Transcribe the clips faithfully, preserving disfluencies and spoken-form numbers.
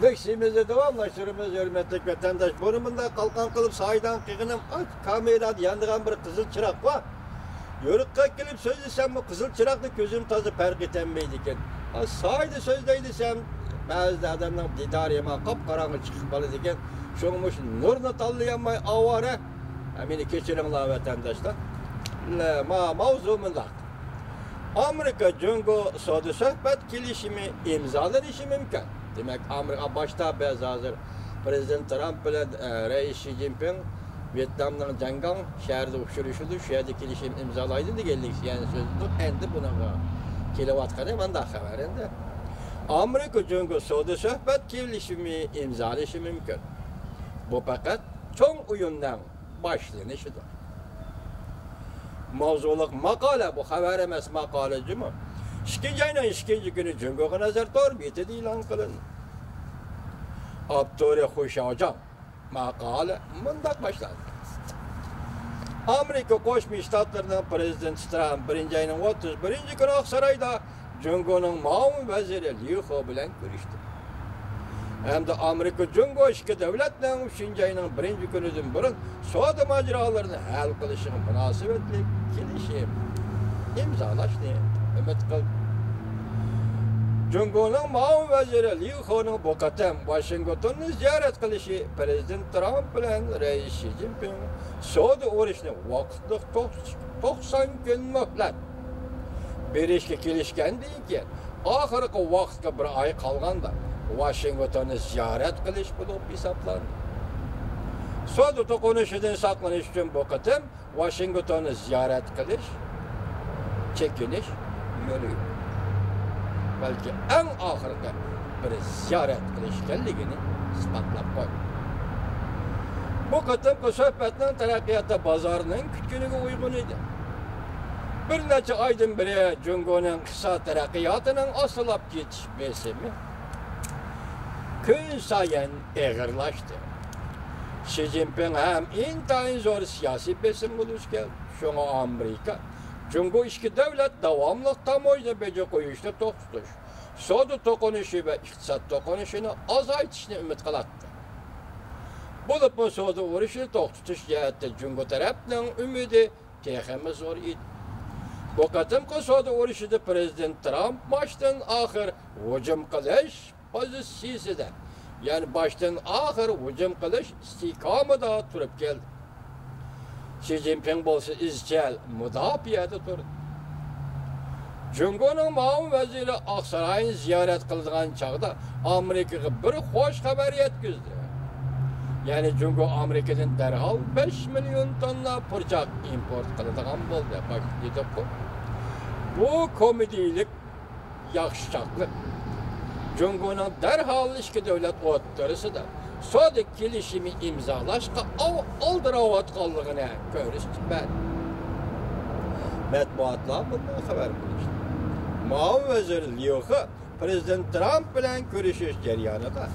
بەك سېمىزنى داۋاملاشتۇرىمىز، ھۆرمەتلىك ۋەتەنداش. بۇنى مۇنداق قالقان قىلىپ سايدان قىغىنىم ئاچ، كامېردا يانىدىغان بىر قىزىل چىراغ بار. يورۇققا كېلىپ سۆزلىسەممۇ قىزىل چىراغدا كۆزۈم تازا پەرق ئېتەلمەيدىكەن. ھا، سايدا سۆزلەي دېسەم، بەزىدە ئادەمنىڭ دىدارى يامان قاپقاراڭغۇ چىقىپ قالىدىكەن. شۇڭا مۇشۇ نۇرنى تاللىيالماي ئاۋارە. ھە، مېنى كەچۈرۈڭلار، ۋەتەنداشلار. لە، ما-، ماۋزۇ مۇنداق. ئامېرىكا جۇڭگو سودا سۆھبەت كېلىشىمى ئىمزالىنىشى مۇمكىن. دېمەك، ئامېرىكا باشتا بىز ھازىر پرېزىدېنت ترامپ بىلەن، ئە، رەئىس شى جىنپىڭ ۋيېتنامنىڭ جياڭگاڭ شەھىرىدە ئۇچرىشىدۇ، شۇ يەردە كېلىشىم ئىمزالايدۇ دېگەنلىك سۆزدۇق. ئەمدى بۇنىڭغا كېلىۋاتقىنى مانداق خەۋەر ئەمدى. ئامېرىكا جۇڭگو سودا سۆھبەت كېلىشىمى ئىمزالىشى مۇمكىن. بۇ پەقەت چوڭ ئويۇننىڭ باشلىنىشىدۇر. ماۋزۇلۇق ماقالە، بۇ خەۋەر ئەمەس، ماقالە جۇمۇ. ئىككىنچى ئاينىڭ ئىككىنچى كۈنى جۇڭگوغا نەزەر تور بېتىدە ئېلان قىلىندى. ئاپتورى خۇ شياۋجياڭ. ماقالە مۇنداق باشلاندى. ئامېرىكا قوشما شتاتلىرىنىڭ پرېزىدېنتى ترامپ بىرىنچى ئاينىڭ ئوتتۇز بىرىنچى كۈنى ئاقسارايدا جۇڭگونىڭ مۇئاۋىن ۋەزىرى ليۇ خې بىلەن كۆرۈشتى. ھەمدە ئامېرىكا جۇڭگو ئىككى دۆلەتنىڭ ئۈچىنچى ئاينىڭ بىرىنچى كۈنىدىن بۇرۇن سودا ماجىرالىرىنى ھەل قىلىشىغا مۇناسىۋەتلىك كېلىشىم ئىمزالاشنى ئۈمىد قىلدى. جۇڭگونىڭ مۇئاۋىن ۋەزىرى ليۇ خېنىڭ بۇ قېتىم ۋاشىنگتوننى زىيارەت قىلىشى پرېزىدېنت ترامپ بىلەن رەئىس شى جىنپىڭ سودا ئۇرۇشىنى ۋاقىتلىق توختىتىش، توقسان كۈن مۆھلەت بېرىشكە كېلىشكەندىن كېيىن، ئاخىرقى ۋاقىتقا بىر ئاي قالغاندا ۋاشىنگتوننى زىيارەت قىلىش بولۇپ ھېسابلاندى. سودا توقۇنۇشىدىن ساقلىنىش ئۈچۈن بۇ قېتىم ۋاشىنگتوننى زىيارەت قىلىش، چېكىنىش يولى يوق. بەلكى ئەڭ ئاخىرقى بىر زىيارەت قىلىش ئىكەنلىكىنى ئىسپاتلاپ قويدى. بۇ قېتىمقى سۆھبەتنىڭ تەرەققىياتى بازارنىڭ كۈتكىنىگە ئۇيغۇن ئىدى. بىر نەچچە ئايدىن بېرى جۇڭگونىڭ ئىقتىساد تەرەققىياتىنىڭ ئاستىلاپ كېتىش بېسىمى كۈن سايىن ئېغىرلاشتى. شى جىنپىڭ ھەم ئىنتايىن زور سىياسىي بېسىمغا دۇچ كەلدى. شۇڭا ئامېرىكا، جۇڭگو ئىككى دۆلەت داۋاملىق تاموژنا بېجى قويۇشنى توختىتىش، سودا توقۇنۇشى ۋە ئىقتىساد توقۇنۇشىنى ئازايتىشنى ئۈمىد قىلاتتى. بولۇپمۇ سودا ئۇرۇشىنى توختىتىش جەھەتتە جۇڭگو تەرەپنىڭ ئۈمىدى تېخىمۇ زور ئىدى. بۇ قېتىمقى سودا ئۇرۇشىدا پرېزىدېنت ترامپ باشتىن ئاخىر ھۇجۇم قىلىش پوزىتسىيىسىدە، يەنى باشتىن ئاخىر ھۇجۇم قىلىش ئىستىھكامىدا تۇرۇپ كەلدى. شى جىنپىڭ بولسا ئىزچىل مۇداپىئەدە تۇردى. جۇڭگونىڭ مۇئاۋىن ۋەزىرى ئاقساراينى زىيارەت قىلىدىغان چاغدا ئامېرىكىغا بىر خوش خەۋەر يەتكۈزدى. يەنى جۇڭگو ئامېرىكىدىن دەرھال بەش مىليون توننا پۇرچاق ئىمپورت قىلىدىغان بولدى. باش دېدۇققۇ. بۇ كومېدىيىلىك ياخشى چاقلىق. جۇڭگونىڭ دەرھال ئىككى دۆلەت ئوتتۇرىسىدا سودا كېلىشىمى ئىمزالاشقا ئاۋ-، ئالدىراۋاتقانلىقىنى كۆرسىتىپ بەردى. مەتبۇئاتلار بۇنداق خەۋەر قىلىشتى. مۇئاۋىن ۋەزىر ليۇ خې پرېزىدېنت ترامپ بىلەن كۆرۈشۈش جەريانىدا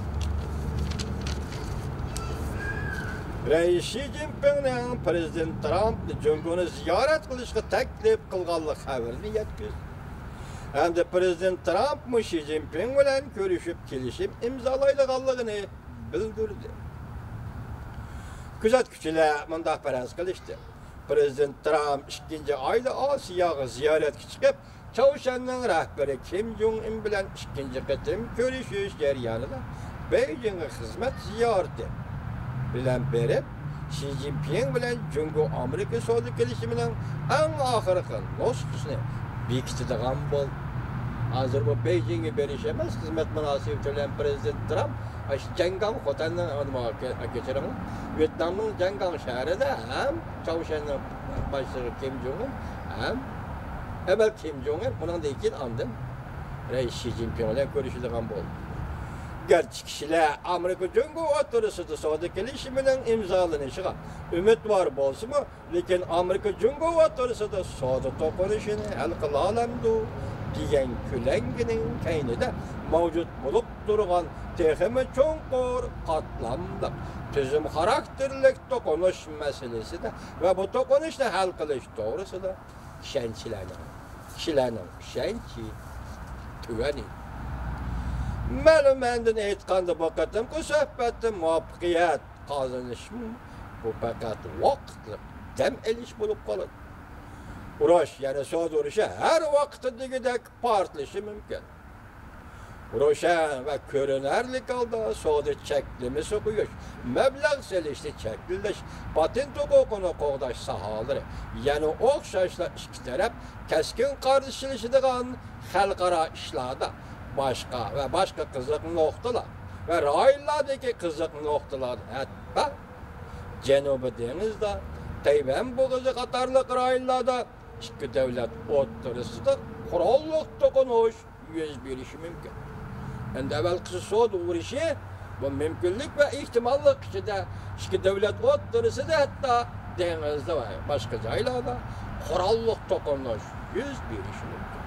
رەئىس شى جىنپىڭنىڭ پرېزىدېنت ترامپنى جۇڭگونى زىيارەت قىلىشقا تەكلىپ قىلغانلىق خەۋىرىنى يەتكۈزدى. ھەمدە پرېزىدېنت ترامپمۇ شى جىنپىڭ بىلەن كۆرۈشۈپ كېلىشىم ئىمزالايدىغانلىقىنى بىلدۈردى. كۆزەتكۈچىلەر مۇنداق پەرەز قىلىشتى: پرېزىدېنت ترامپ ئىككىنچى ئايدا ئاسىياغا زىيارەتكە چىقىپ، چاۋشيەننىڭ رەھبىرى كىم جوڭ ئىن بىلەن ئىككىنچى قېتىم كۆرۈشۈش جەريانىدا بېيجىڭغا خىزمەت زىيارىتى بىلەن بېرىپ، شى جىنپىڭ بىلەن جۇڭگو ئامېرىكا سودا كېلىشىمىنىڭ ئەڭ ئاخىرقى نۇسخىسىنى بېكىتىدىغان بولدى. ھازىر بۇ بېيجىڭغا بېرىش ئەمەس، خىزمەت مۇناسىۋىتى بىلەن پرېزىدېنت ترامپ ئاشۇ جياڭگاڭ خوتەننىڭ، ئانىمۇ، كەچۈرۈڭلار، ۋيېتنامنىڭ جياڭگاڭ شەھىرىدە ھەم چاۋشيەننىڭ باشلىقى كىم جوڭ ئىن ھەم ئەۋۋەل كىم جوڭ ئىن، ئۇنىڭدىن كېيىن ئاندىن رەئىس شى جىنپىڭ بىلەن كۆرۈشىدىغان بولدى. گەرچە كىشىلەر ئامېرىكا جۇڭگو ئوتتۇرىسىدا سودا كېلىشىمىنىڭ ئىمزالىنىشىغا ئۈمىدۋار بولسىمۇ، لېكىن ئامېرىكا جۇڭگو ئوتتۇرىسىدا سودا توقۇنۇشىنى ھەل قىلالامدۇ دېگەن كۆلەڭگىنىڭ كەينىدە مەۋجۇت بولۇپ تۇرغان تېخىمۇ چوڭقۇر قاتلاملىق تۈزۈم خاراكتېرلىك توقۇنۇش مەسىلىسىدە ۋە بۇ توقۇنۇشنى ھەل قىلىش توغرىسىدا ئىشەنچلەرنىڭ، كىشىلەرنىڭ ئىشەنچى تۆۋەن ئىدى. مەلۇم مەنىدىن ئېيتقاندا، بۇ قېتىمقى سۆھبەتتە مۇۋەپپەقىيەت قازىنىشمۇ بۇ پەقەت ۋاقىتلىق دەم ئېلىش بولۇپ قالىدۇ. ئۇرۇش، يەنى سودا ئۇرۇشى ھەر ۋاقىتتىكىدەك پارتلىشى مۇمكىن. روشەن ۋە كۆرۈنەرلىك ھالدا سودا چەكلىمىسى قويۇش، مەبلەغ سېلىشنى چەكلىشىش، پاتېنت ھوقۇقىنى قوغداش ساھەلىرى يەنە ئوخشاشلا ئىككى تەرەپ كەسكىن قارشىلىشىدىغان خەلقئارا ئىشلاردا باشقا ۋە باشقا قىزىق نۇقتىلار ۋە رايونلاردىكى قىزىق نۇقتىلار، ھەتتا جەنۇبىي دېڭىزدا، تەيۋەن بوغۇزى قاتارلىق رايونلاردا ئىككى دۆلەت ئوتتۇرىسىدا قوراللىق توقۇنۇش يۈز بېرىشى مۇمكىن. ئەمدى ئەۋەلقىسى سودا ئۇرۇشى، بۇ مۇمكىنلىك ۋە ئېھتىماللىق ئىچىدە ئىككى دۆلەت ئوتتۇرىسىدا، ھەتتا دېڭىزدا ۋە باشقا جايلاردا قوراللىق توقۇنۇش يۈز بېرىشى مۇمكىن.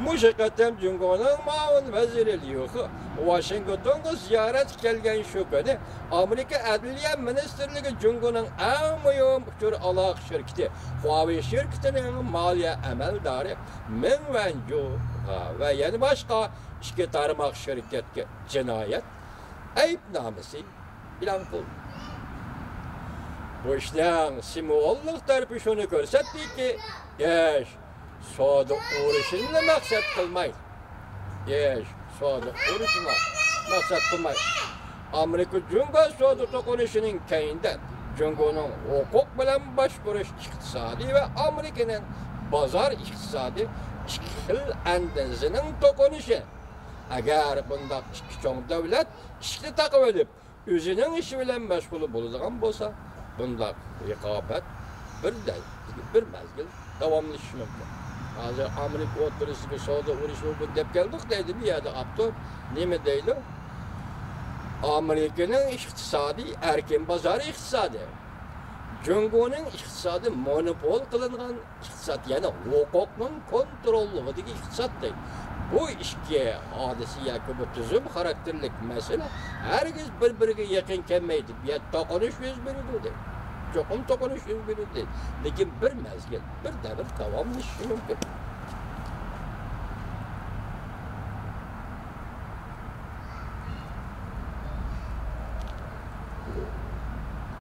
مۇشۇ قېتىم جۇڭگونىڭ مۇئاۋىن ۋەزىرى ليۇ خې ۋاشىنگتونغا زىيارەتكە كەلگەن شۇ كۈنى ئامېرىكا ئەدلىيە مىنىستىرلىكى جۇڭگونىڭ ئەڭ مۇھىم ئۇچۇر ئالاقە شىركىتى خۇاۋېي شىركىتىنىڭ مالىيە ئەمەلدارى مېڭ ۋەنجۇغا ۋە يەنە باشقا ئىككى تارماق شىركەتكە جىنايەت ئەيىبنامىسى ئېلان قىلدى. بۇ ئىشنىڭ سىمۋوللۇق تەرىپى شۇنى كۆرسەتتىكى، ئىش سودا ئۇرۇشىنىلا مەقسەت قىلماي، ئىش سودا ئۇرۇشىنى مەقسەت قىلماي، ئامېرىكا جۇڭگو سودا توقۇنۇشىنىڭ كەينىدە جۇڭگونىڭ ھوقۇق بىلەن باشقۇرۇش ئىقتىسادى ۋە ئامېرىكىنىڭ بازار ئىقتىسادى ئىككى خىل ئەندىزىنىڭ توقۇنۇشى. ئەگەر بۇنداق ئىككى چوڭ دۆلەت ئىشىكنى تاقىۋېلىپ، ئۆزىنىڭ ئىشى بىلەن مەشغۇل بولىدىغان بولسا، بۇنداق رىقابەت بىر دەل-، بىر مەزگىل داۋاملىشىشى مۇمكىن. ھازىر ئامېرىكا ئوتتۇرىسىدىكى سودا ئۇرۇشى بۇ دەپ كەلدۇق دەيدۇ بۇ يەردە ئاپتور. نېمە دەيدۇ؟ ئامېرىكىنىڭ ئىقتىسادى ئەركىن بازار ئىقتىسادى. جۇڭگونىڭ ئىقتىسادى مونوپول قىلىنغان ئىقتىساد، يەنى ھوقۇقنىڭ كونتروللۇقىدىكى ئىقتىساد دەيدۇ. بۇ ئىككى ھادىسە ياكى بۇ تۈزۈم خاراكتېرلىك مەسىلە ھەرگىز بىر-بىرىگە يېقىن كەلمەيدۇ. بۇ يەردە توقۇنۇش يۈز بېرىدۇ دەيدۇ. چوقۇم توقۇنۇش يۈز بېرىدۇ دەيدۇ. لېكىن بىر مەزگىل، بىر دەۋر داۋاملىشىشى مۇمكىن.